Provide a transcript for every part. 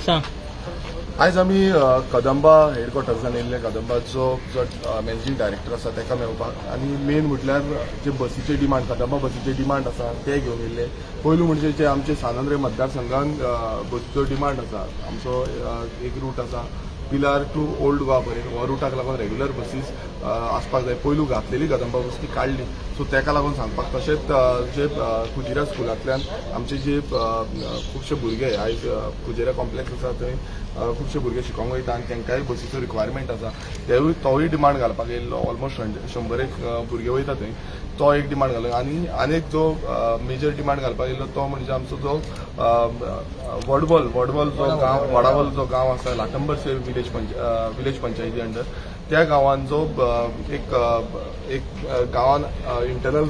सांग. आयज आमी कदंबा हेडक्वॉर्टर्सान येयल्ले, कदंबाचो जो मॅनेजींग डायरेक्टर आसा ताका मेळपाक आनी मेन म्हटल्यार जे बसीचे डिमांड, कदंबा बसीचे डिमांड आसा ते घेवन येयल्ले. पयलू म्हणजे जे आमचे सांत आंद्रे मतदारसंघान बसीचो डिमांड आसा. आमचो एक रूट आसा पिलार टू ओल्ड गोवा पर्यंत. हो रुटाक लागून रेग्युलर बसीस आसपाक जाय. पयलू घातलेली कदंबा बस, ती काडली, सो ताका लागून सांगपाक. तशेंच जे कुजिरा स्कुलांतल्यान आमचे जे खुबशे भुरगे आयज कुजिरा कॉम्प्लेक्स आसा थंय खुबशे भुरगे शिकोंक वयता आनी तांकांय बसीचो रिक्वायरमेंट आसा, तेवूय तोवूय डिमांड घालपाक येयल्लो. ऑलमोस्ट 100 एक भुरगे वयता थंय, तो एक डिमांड घालो. आनी आनीक जो मेजर डिमांड घालपाक येयल्लो तो म्हणजे आमचो जो वडवल जो गांव, वडावल जो गांव आसा, लाटंबरसे विलेज पंचायती अंडर, त्या गांवान जो एक एक गांवान इंटरनल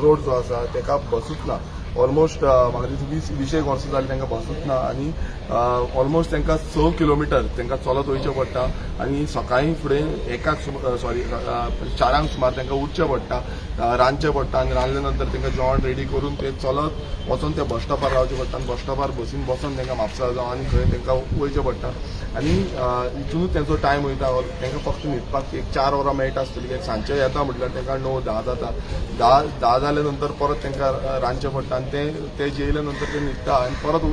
रोड जो आसा ताका बसूच ना. ऑलमोस्ट म्हाका दिसता 20 एक वर्सां जालीं तांकां बसूच ना आनी ऑलमोस्ट तांकां 6 किलोमिटर तांकां चलत वयचें पडटा आनी सकाळीं फुडें एकाक, सॉरी, 4 सुमार तांकां उठचें पडटा, रांदचें पडटा आनी रांदले नंतर तांकां जेवण रेडी करून ते चलत वचोन त्या बस स्टॉपार रावचें पडटा आनी बस स्टॉपार बसीन बसोन तांकां म्हापसा जावं आनी खंय तांकां वयचें पडटा आनी हितूनच तेंचो टायम वयता. तांकां फक्त न्हिदपाक एक 4 वरां मेळटा आसतली, कित्याक सांजचे येता म्हटल्यार तांकां 9-10 जाता. 10 जाल्या नंतर परत तांकां रांदचें पडटा आनी ते ते जेयल्या नंतर ते न्हिदता आनी परत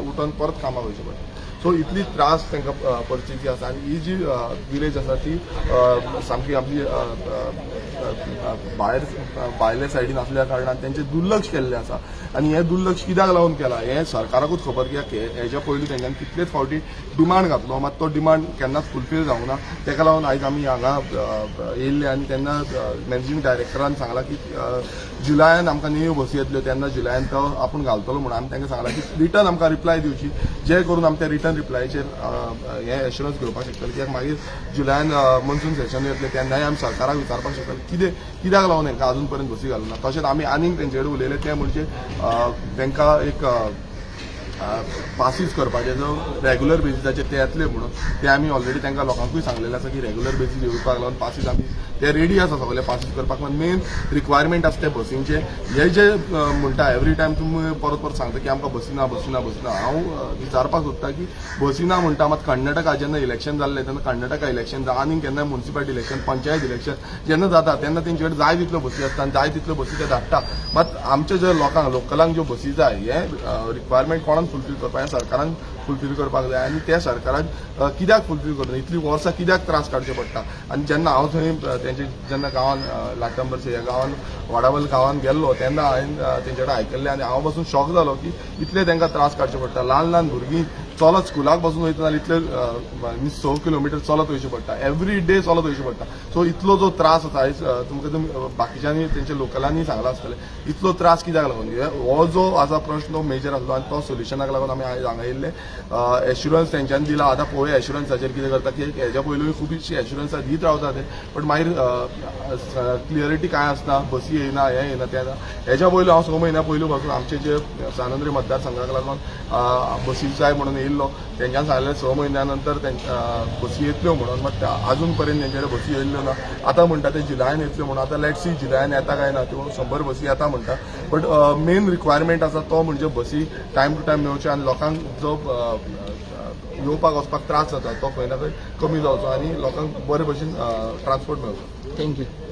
उठोन परत कामाक वयचें पडटा. सो इतली त्रास तांकां परिस्थिती आसा आनी ही जी विलेज आसा ती सामकी आपली भायर भायल्या सायडीन आसल्या कारणान तेंचें दुर्लक्ष केल्लें आसा. आनी हें दुर्लक्ष कित्याक लागून केलां हें सरकाराकूच खबर, कित्याक हेच्या पयलीं तेंच्यांनी कितलेच फावटी डिमांड घातलो, मात तो डिमांड केन्नाच फुलफील जावंक ना. तेका लागून आयज आमी हांगा येयल्ले आनी तेन्ना मॅनेजींग डायरेक्टरान सांगलां की जुलयान आमकां न्यू बसी येतल्यो, तेन्ना जुलयान तो आपूण घालतलो म्हणून. आमी तांकां सांगलां की रिटर्न आमकां रिप्लाय दिवची, जे करून आमी त्या रिटर्न रिप्लायचेर हे एश्युरन्स घेवपाक शकतले, कित्याक मागीर जुलयान मॉन्सून सेशन येतलें, तेन्नाय आमी सरकाराक विचारपाक शकतले कितें, कित्याक लागून हांकां अजून पर्यंत बसी घालूंक ना. तशेंच आमी आनीक तेंचे कडेन उलयले ते म्हणजे तांकां एक पासीस करपाचे जो रेगुलर बेजिसाचेर ते येतले म्हणून. ते आमी ऑलरेडी तांकां लोकांकूय सांगलेलें आसा की रेगुलर बेसीस येवपाक लागून पासीस आमी ते रेडी आसा सगळे पासीस करपाक. मात मेन रिक्वायरमेंट आसा ते बसींचे. हे जे म्हणटा, एवरी टायम तुमी परत परत सांगता की आमकां बसी ना, बसी ना, बसी ना. हांव विचारपाक सोदता की बसी ना म्हणटा, मात कर्नाटका जेन्ना इलेक्शन जाल्लें तेन्ना, कर्नाटका इलेक्शन जावं आनीक केन्ना म्युनिसिपालिटी इलेक्शन, पंचायत इलेक्शन जेन्ना जाता तेन्ना तेंचे कडेन जाय तितल्यो बसी आसता आनी जाय तितल्यो बसी ते धाडटा. मात आमचे जे लोकांक, लोकलांक ज्यो बसी जाय, हे रिक्वायरमेंट कोणान फुलफील करपाक? हें सरकारान फुलफील करपाक जाय आनी त्या सरकारान कित्याक फुलफील करना? इतलीं वर्सां कित्याक त्रास काडचे पडटा? आनी जेन्ना हांव थंय तेंचे जेन्ना गांवान, लाटंबरसे ह्या गांवान, वाडावल गांवान गेल्लो तेन्ना हांवें तेंचे कडेन आयकल्लें आनी हांव बसून शॉक जालो की इतले तांकां त्रास काडचे पडटा. ल्हान ल्हान भुरगीं चलत स्कुलाक बसून वयता जाल्यार इतले मिन्स 6 किलोमिटर चलत वयचें पडटा, एवरी डे चलत वयचें पडटा. सो इतलो जो त्रास आसा आयज तुमकां तुमी बाकीच्यांनी तेंच्या लोकलांनी सांगलां आसतलें, इतलो त्रास कित्याक लागून? हो जो आसा प्रश्न तो मेजर आसलो आनी तो सोल्युशनाक लागून आमी आयज हांगा येयल्ले. एश्युरन्स तेंच्यांनी दिला. आतां पळोवया एश्युरन्साचेर कितें करता, की हेज्या पयलूय खुबशी एश्युरन्सां दीत रावता ते, बट मागीर क्लियरिटी कांय आसना, बसी येयना, हें येयना, तें येना. हेज्या पयलू हांव 6 म्हयन्या पयलू पासून आमचे जे सांत आंद्रे मतदारसंघाक लागून बसी जाय म्हणून येयल्लो. तेंच्यांनी सांगलें 6 म्हयन्या नंतर बसी येतल्यो म्हणून, मात अजून पर्यंत तेंचे कडेन बसी येयल्ल्यो ना. आतां म्हणटा ते जुलयान येतल्यो म्हणून. आतां let see जुलयान येता काय ना त्यो. 100 बसी येता म्हणटा, बट मेन रिक्वायरमेंट आसा तो म्हणजे बसी टायम टू टायम मेळच्यो आनी लोकांक जो येवपाक वचपाक त्रास जाता तो खंय ना खंय कमी जावचो आनी लोकांक बरे भशेन ट्रान्सपोर्ट मेळचो. Thank you.